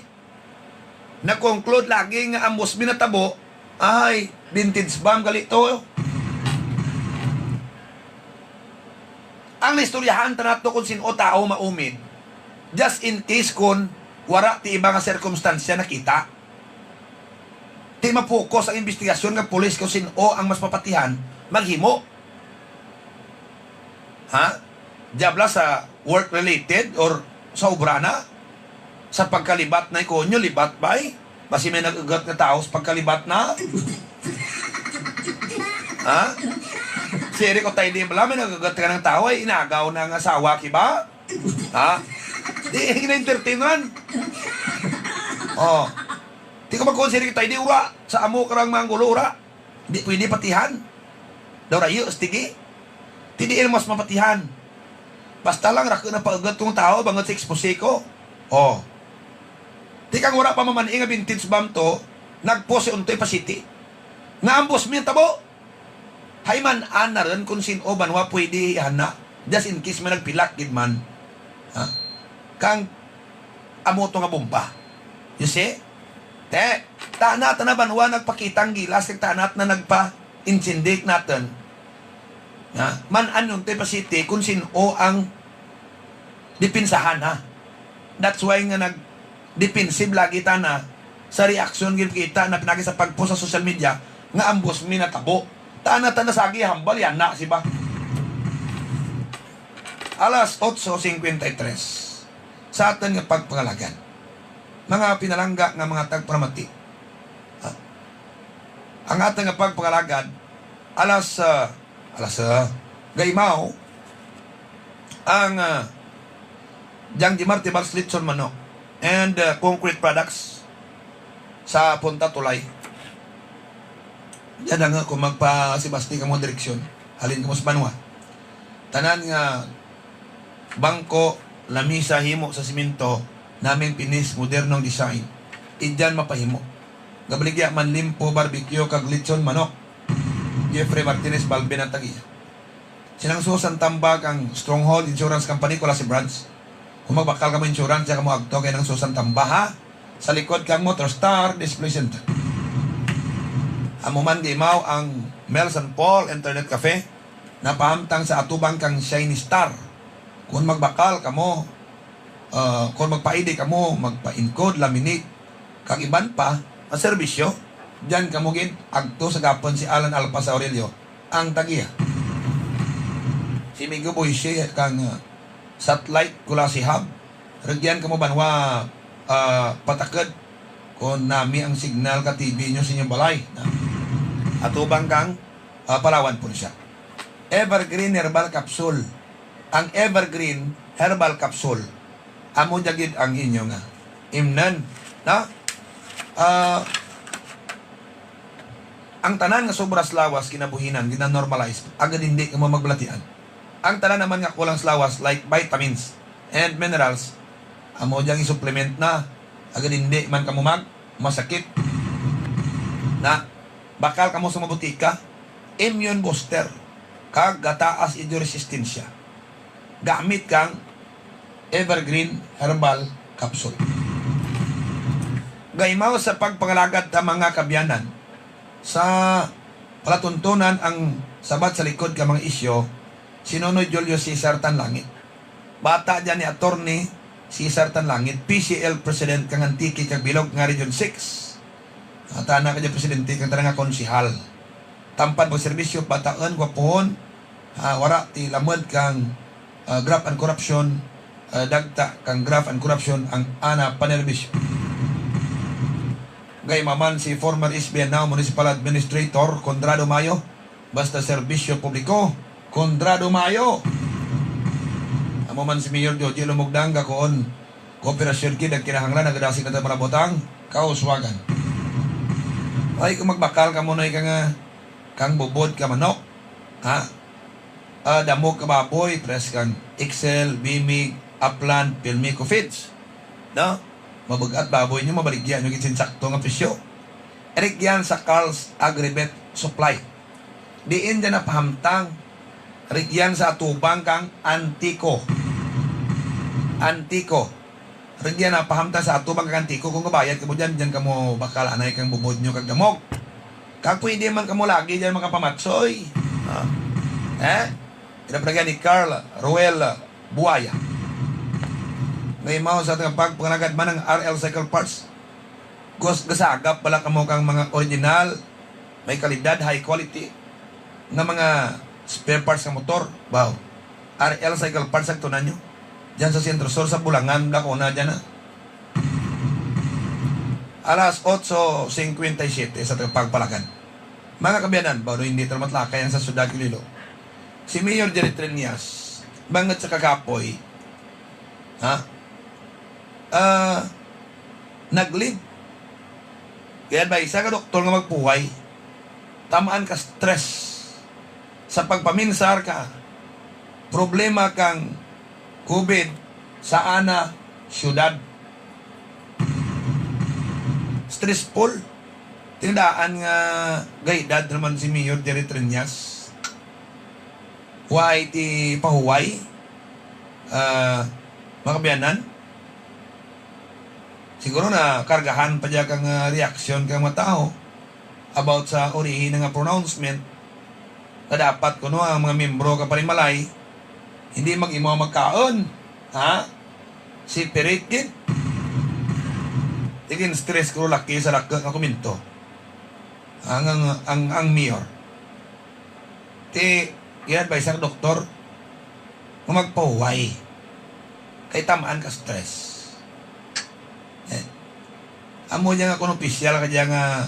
Nag-conclude lagi nga ambos mi natabo, ay, vintage bomb gali to. Ang naistoryahan ta nato kung sin-o tawo maumid, just in case kun wara ti iba nga sirkumstansya nakita. Ti ma-focus ang investigasyon nga pulis kung sin-o ang mas mapatihan maghimo. Ha? Diabla sa work-related or sa obra na? Sa pagkalibat na, ikuon nyo, libat ba, eh? Basi may nag-ugat nga tao sa pagkalibat na? Ha? Si Eric Otaide bala, may nag-ugat ka ng tao, ay inagaw na nga asawa, kiba? Ha? Di, gina-entertain man. Oh. Di ko magkuhan si Eric Otaide, ura. Sa amo karang mga gulo, ura. Di pwede patihan. Daw rayo, stigi. Ti diin mas mapatihan. Basta lang, rako na paugat kong tao, bangod sa expose ko. Oh. Ti kang wala pa mamani nga vintage bomb to, nagpo si Untoy Pasiti. Nga ambos mi ang tabo. Hay man-an na rin kung sin-o banwa pwede ihana. Just in case may nagpilak gid man. Ha? Kang amo to nga bomba. You see? Te, tana, tana banwa nagpakita ang gilas, kag tana na nagpa-insindik natin. Ha? Man-an yung Tepa City kung sin-o ang depensahan, ha? That's why nga nag-defensive lagi tana sa reaksyon gid kita na pinagi sa pagpost sa social media nga ambos mi natabo. Tana, tana sagi hambal yan na, si ba? Alas otso cincuenta y tres, sa aton nga pagpangalagad. Mga pinalangga nga mga tagparamati. Ha? Ang aton nga pagpangalagad, alas, ah, alas, ah, gaimaw, ang, ah, Jang Jimar Tibals Lechon Manok and, ah, Concrete Products sa Punta Tulay. Diyan na nga kung magpasibasti ka mo direksyon, halin ka mo sa banwa. Tanan nga bangko, lamisa, himo sa simento, naming pinis, modernong design. Idyan mapahimo. Gabaligya man limpo, barbecue, kag lechon manok. Jeffrey Martinez Balbin ang tagiya. Sinang susan tambag ang Stronghold Insurance Company, Culasi Branch. Kung magbakal kamo insurance, diya kamo agto kay nang susan tamba, ha? Sa likod kang Motor Star Display Center. Amo man gimaw ang Mel San Paul Internet Cafe. napahamtang sa atubang kang Shiny Star. Kung magbakal kamo, ah, kung magpa-I D kamo, magpa-encode, laminate, kag iban pa nga serbisyo, diyan kamo gid agto sa gapon si Alan Alpasa Aurelio, ang tagiya. Si Migo Boyce kang, ah, Satellite Culasi Hub, rugyan kamo banwa, ah, patakod kung nami ang signal ka T V nyo sa inyong balay. Atubang kang, ah, Palawan po siya. Evergreen Herbal Capsule. Ang Evergreen Herbal Capsule, amo dya gid ang inyo nga imnan, no? Ah, ang tanan nga sobra sa lawas kinabuhinan, gina-normalize, agud hindi kamo magbalatian. Ang tanan naman nga kulang sa lawas, like vitamins and minerals, amo dyang i-supplement na, agud hindi man kamo mag masakit. Na, bakal kamo sa mabutika, immune booster, kag gataas inyo resistensya. Gamit kang Evergreen Herbal Capsule. Gaimaw sa pagpangalagad ta, mga kabyanan, sa palatuntunan ang sabat sa likod ka mga isyu, si Nonoy Julio Cesar Tanlangit. Bata dyan ni Attorney Cesar Tanlangit, P C L President kang Antique kag Bilog nga Region six. At ana ka dyan, Presidente, kang tanan nga konsihal. Tampan pagserbisyo, bataon, gwapuhon, ah, wara ti lamod kang, ah, graft and corruption, ah, dagta kang graft and corruption ang ana panerbisyo. Gaimaw man si former S B N, now Municipal Administrator, Conrado Mayo, basta serbisyo publiko, Conrado Mayo. Amo man si Mayor Joji Lumugdang, gakuon kooperasyon kid ang kinahanglan, nagadasig na ta mga butang, kauswagan. Ay, kung magbakal ka muna ka nga, kang bubod ka manok, ha? Ah, damog ka baboy, pres kang Excel, Bimig, Upland, Pilmico Feeds. No? Mabugat baboy nyo, mabaligya nyo gid sing sakto nga presyo. Rugyan sa Carl's Agribet Supply. Diin dyan napahamtang, rugyan sa atubang kang Antico. Antico. Rugyan napahamtang sa atubang kang Antico. Kung kabayad kamo dyan, dyan kamo bakal anay kang bubod nyo kag damog. Kag pwede man kamo lagi dyan makapamatsoy. Ah. Eh? Inapragyan ni Carl Ruel Buaya. Gaimaw sa ating pagpangalagad man ang R L Cycle Parts. Gus-, gasagap pala kamo kang mga original, may kalidad, high quality nga mga spare parts sa motor. Wow. R L Cycle Parts ang tunan nyo. Diyan sa Centro Sur, sa Bulangan, Lacuna, diyan na. Alas otso cincuenta y siete sa pagpalagan. Mga kabiyanan, baro hindi ta matlakay ang sa syudad Iloilo. Si Mayor Jerry Triñas, bangod sa kakapoy, ha? Ah, nag-leave. Kaya ba isa ka doktor nga magpuway, tamaan ka stress sa pagpaminsar ka problema kang COVID sa ana syudad. Stressful. Tindaan nga gay-edad naman si Mayor Jerry Triñas. Wa ti pahuway, ah, mga kabiyanan. Siguro na kargahan pa dya kang, ah, reaksyon kang mga tao about sa urihi na nga pronouncement na dapat kuno ang mga miyembro ka panimalay hindi mag-imaw magkaon, ha? Separate gid. Tigin stress ko laki sa laki nga komento. Ang, ang, ang, ang mayor. Ti, i-advise ang doktor nga magpahuway. Kay tamaan ka stress. Eh, amo niya nga kung opisyal ka diya nga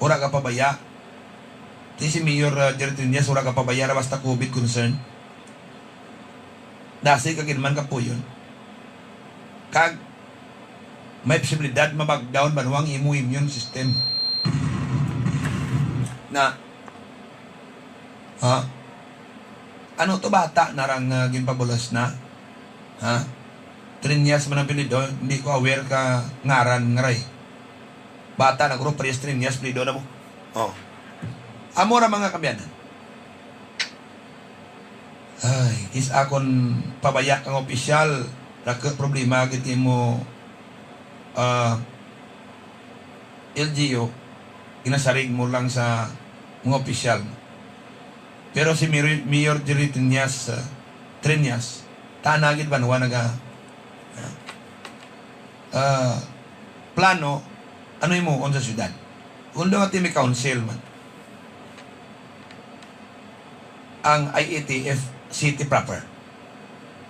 wala ka pabaya. Ti si Mayor, uh, Jerry Triñas, wala ka pabaya na basta COVID concern. Dasi ka gid man kapuyon. Kag may posibilidad mabagdaw ang banwang imo immune system. Na, ha? Ano to bata na rang, ah, ginpabulos na? Ha? Triñas man ang apelyido, hindi ko aware ka ngaran nga ray. Bata na guro, parehas Triñas, apelyido na mo. Oh. Amo ra mga kabiyanan. Ay, kis akon pabaya kang opisyal, ra ka problema gid mo, ah, L G U, ginasarig mo lang sa mga opisyal. Pero si Mayor, Mayor Jerry Triñas, ah, Triñas, tana gid banwa naga, ah, ah, plano, ano himuon sa syudad. Although nga ti may council man ang I A T F city proper.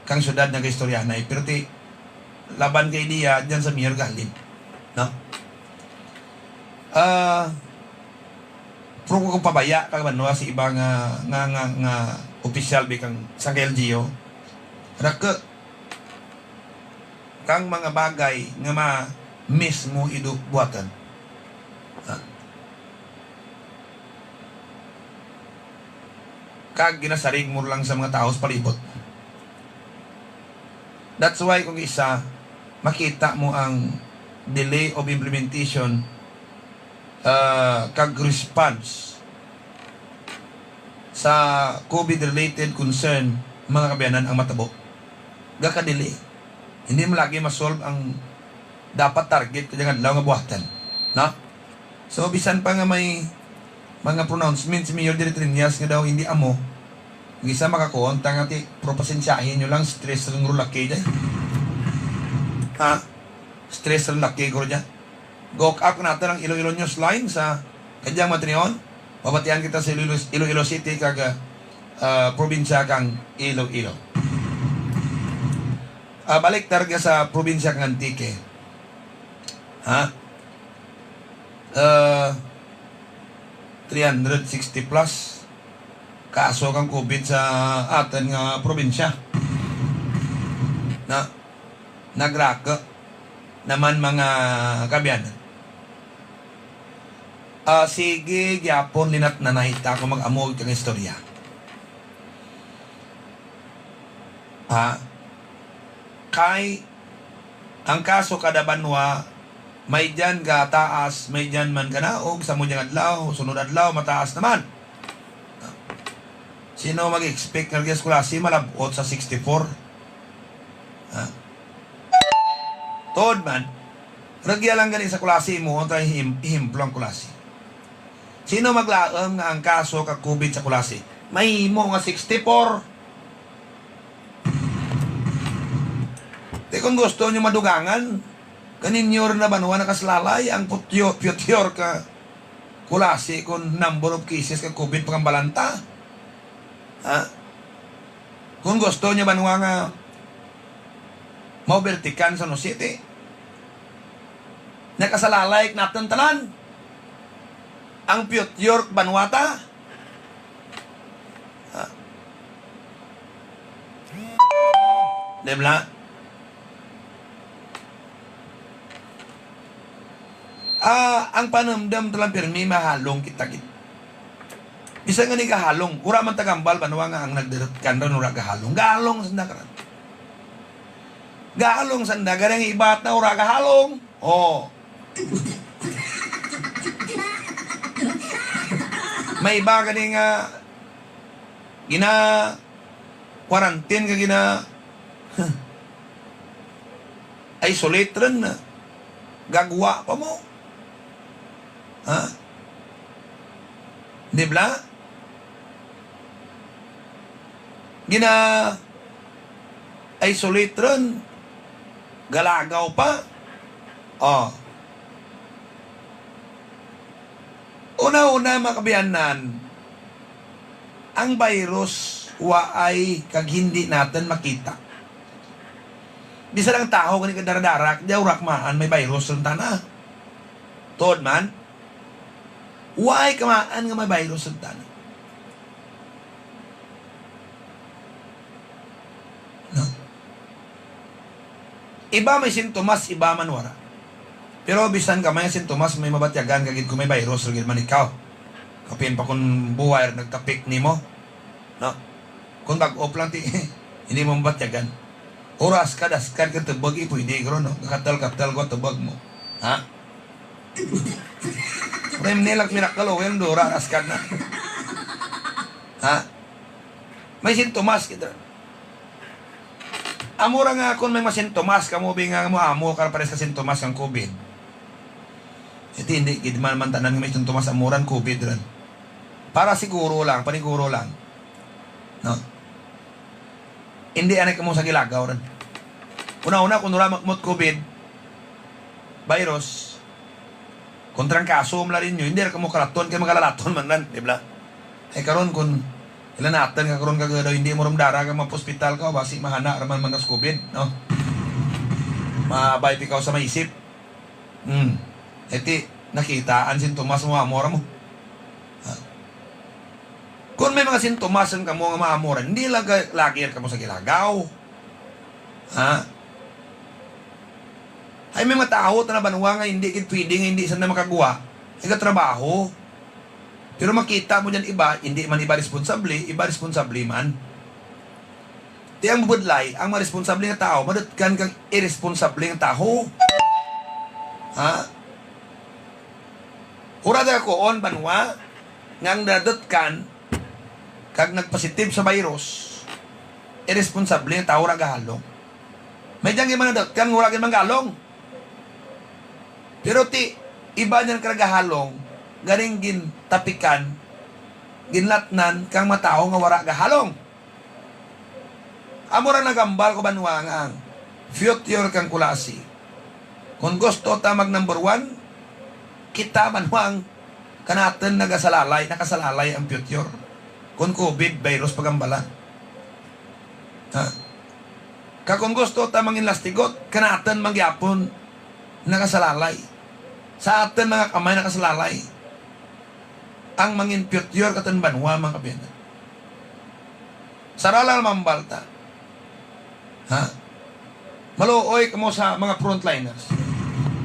Kang syudad nagaistoryahanay, pero ti laban kay diya, diyan sa mayor galing. No? Ah, pero kung pabaya ka banwa sa iba nga, nga, nga, nga opisyal, bi, kang sa L G U, rake kang mga bagay nga ma-, mismo ido buhatan. Ah. Kag ginasarig mo lang sa mga tao sa palibot. That's why kung isa, makita mo ang delay of implementation, ah, kag response sa COVID-related concern, mga kaabyanan, ang matabo. Gakadili. Hindi mo lagi ma-solve ang dapat target kadiyang adlaw nga buhatan. No? So, bisan pa nga may mga pronouncement si Mayor Jerry Triñas nga daw hindi amo, ang isa makakuon ta nga ti, pero pasensyahin nyo lang, stress rin rulaki dyan. Ha? Stress rin laki ko dyan. Go up natin ang Iloilo News Line sa kadyang matriyon. Mabatian kita sa Iloilo, Iloilo City kag, ah, probinsya kang Iloilo. Ah, balik targa sa probinsya kang Antique. Ha? Ah, three hundred sixty plus kaso kang COVID sa aton nga probinsya. Na, nagraka naman, mga kaabyanan. Ah, sige gyapon, linat na nahita ako mag-amog kang istorya. Ha? Kay ang kaso kada banwa, may diyan gataas, may diyan man ganaog, sa mo diyang adlaw, sunod adlaw, mataas naman. Sino mag-expect nga ragya sa Culasi malab-ot sa sixty-four? Ha? Tuod man, ragya lang gani sa Culasi mo, ang tayo ihim-, ihemplo ang Culasi. Sino maglaom nga ang kaso ka COVID sa Culasi mahimo nga sixty-four? Di, kung gusto nyo madugangan, kaninyo rin na banwa nakasalalay ang putyo-, future ka Culasi kung number of cases ka COVID pangambalan ta. Ha? Kung gusto nyo banwa nga mao vertikan sa Antique City, nakasalalay naton tanan ang future banwa ta. Ah. Di ba? Ah, ang panumdum talang pirmi, mahalong kita gid. Bisan nga ni gahalong, wala man tagambal banwa nga ang nagdiretkan ron wala gahalong. Gahalong sanda karon. Gahalong sanda, gani ang iba na wala gahalong. Oh. May iba gani nga gina-quarantine ka, gina-isolate rin na. Gagwa pa mo. Ha? Di ba? Gina-isolate ron. Galagaw pa. Oh. Una-una, mga kaabyanan, ang virus waay kag hindi naton makita. Bisan ang tawo gani kadara-dara, di urak maan may virus ron tana. Tuod man, waay kamaan nga may virus ron tana. No? Iba may sintomas, iba man wala. Pero bisan ka may sintomas, may mabatyagan ka gid kung may virus ra gid man ikaw. Kapin pa kung buhay ra nagtapik nimo. No? Kung bag-o pa lang ti, hindi mo mabatyagan. Oras ka, daskan ka tubag, eh, pwede, gro, no? Katal-katal ko tubag mo. Ha? Rem nilak miracle oil, dura, daskan na. Ha? May sintomas kita. Amo ra nga kung may masintomas kamo, bi nga mo amo ka pares ka sintomas kang COVID. Iti hindi gid man, man tanan nga may sintomas amo ran COVID ran. Para siguro lang, paniguro lang. No? Hindi anay kamo sa gilagaw rin. Una-una, kung wala magmot COVID virus, kontrangkaso man la ninyo, hindi ra kamo kalaton, kay magalalaton man ran, di ba? Ay karon, kung ilanatan ka karon, kag daw hindi mo rumdara ka mapospital ka, basi mahana ra man man sa COVID, no? Mabay pikaw sa maisip. Hmm. Iti, nakitaan sintomas mo, amo ra mo. Ha? Kung may mga sintomas ang kamo nga maamo ra, hindi lang ka, lagi ra kamo sa gilagaw. Ha? Ay, may mga tawo ta na banwa nga hindi gid pwede nga hindi sila makagwa, nagatrabaho. Pero makita mo dyan iba, hindi man iba responsable, iba responsable man. Ti ang mabudlay, ang mga responsable nga tawo, madutkan kang irresponsable nga tawo. Ha? Ura da kuon, banwa, nga ang nadutkan, kag nagpositive sa virus, irresponsable nga tawo ra gahalong. May dyan yung mga nadutkan, wala gid manggalong. Pero ti, iba niyan karagahalong, ganing gintapikan, ginlatnan kang matawo nga wara gahalong. Amo ra nagambal ko, banwa, nga ang future kang Culasi. Kung gusto ta mag number one, kita, banwa, ang kanatun nagasalalay, nakasalalay ang future. Kung COVID virus pagambala. Ha? Ka kung gusto ta mangin lastigot, kanatun mangyapon nakasalalay. Sa atun mga kamay nakasalalay ang mangin future katun banwa, mga kabiyanan. Sara lang mambal ta. Ha? Maluoy kamo sa mga frontliners.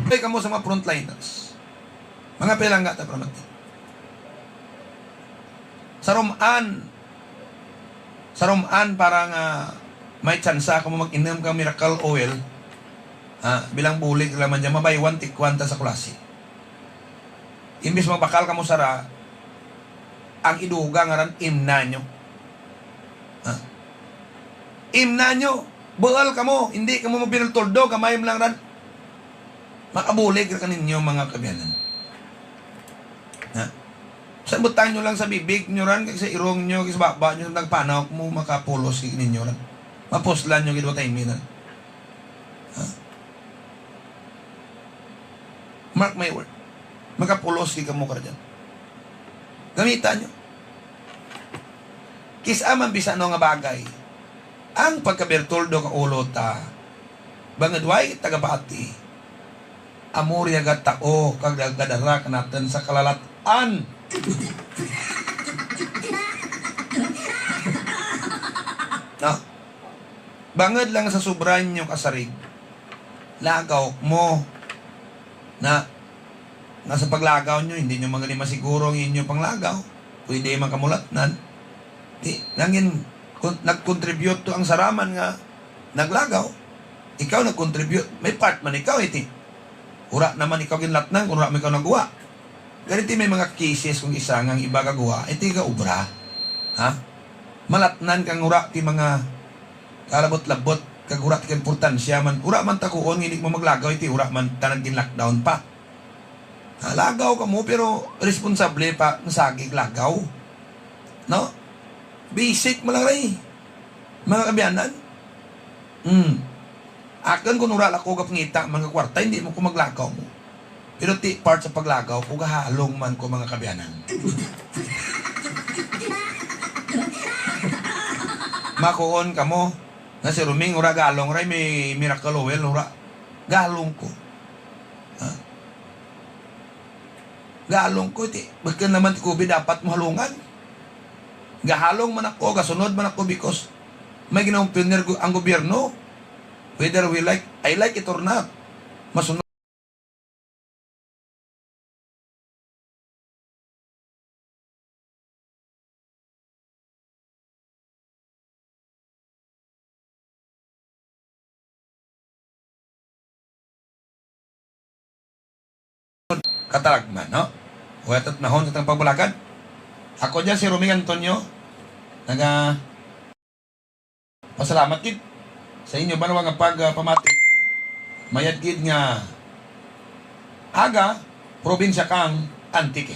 Maluoy kamo sa mga frontliners. Mga palangga ta, pramati. Sa Roman, sa Roman, para nga may tsansa kamo mag-inom kang miracle oil, ha, bilang bulig lang man dyan, mabay one take one ta sa Culasi. Imbis magbakal kamo sara, ang idugang nga ran imna nyo. Ha? Imna nyo, buol kamo, hindi kamo mabinultuldo, gamay mo lang ran. Makabulig ra kaninyo, mga kabiyanan. Ha? Sa butang nyo lang sa bibig nyo ran, kag sa irong nyo, kag sa baba nyo, nagpanaw mo, makapulos gid ninyo ran. Mapuslan nyo gid wa time ran. Ha? Mark my word. Makapulos gid kamo kara dyan. Gamita nyo. Kis-a man bisan ano nga bagay, ang pagkabirtuldo ka ulo ta, bangod way tagapati, amo riya gatao kag gadara kanatun sa kalalat-an. No? Bangod lang sa sobra ninyo kasarig, lagaw mo na, nga sa paglagaw nyo, hindi nyo man gani masiguro ang inyo panglagaw. Pwede man kamulatnan. Di, nangin, kun-, nag-contribute to ang saraman nga naglagaw. Ikaw nag-contribute. May part man ikaw, iti. Wala naman ikaw ginlatnan kung wala man ikaw nagwa. Ganito may mga cases kung isa nga ang iba kagwa, iti gaubra. Ha? Malatnan kang wala ti mga kalabot-labot, kag wala ti ka importansya man. Wala man takuon, hindi mo maglagaw, iti wala man ta nagin-lockdown pa. Ha, lagaw kamo, pero responsable pa, nasagig lagaw. No? Basic mo lang, ray. Mga kabiyanan. Hmm. Akon, kung wala ako gapangita, mga kwarta, hindi mo ko maglagaw mo. Pero ti part sa paglagaw ko, gahalong man ko, mga kabiyanan. Makuon kamo, nga si Ruming, ura galong, ray, may miracle oil, ura. Galong ko. Ha? Galong ko, ti, bakit naman ti COVID dapat mahalungan? Gahalong man ako, gasunod man ako because may ginaumpiyoner gu-, ang gobyerno. Whether we like, I like it or not, masunod. Katalagman, no? Wala tat nahon sa tang pagbulagan. Ako dyan si Roming Antonio. Naga Pasalamat gid sa inyo banwa nga pag, ah, pamati. Mayad gid nga aga, probinsya kang Antique.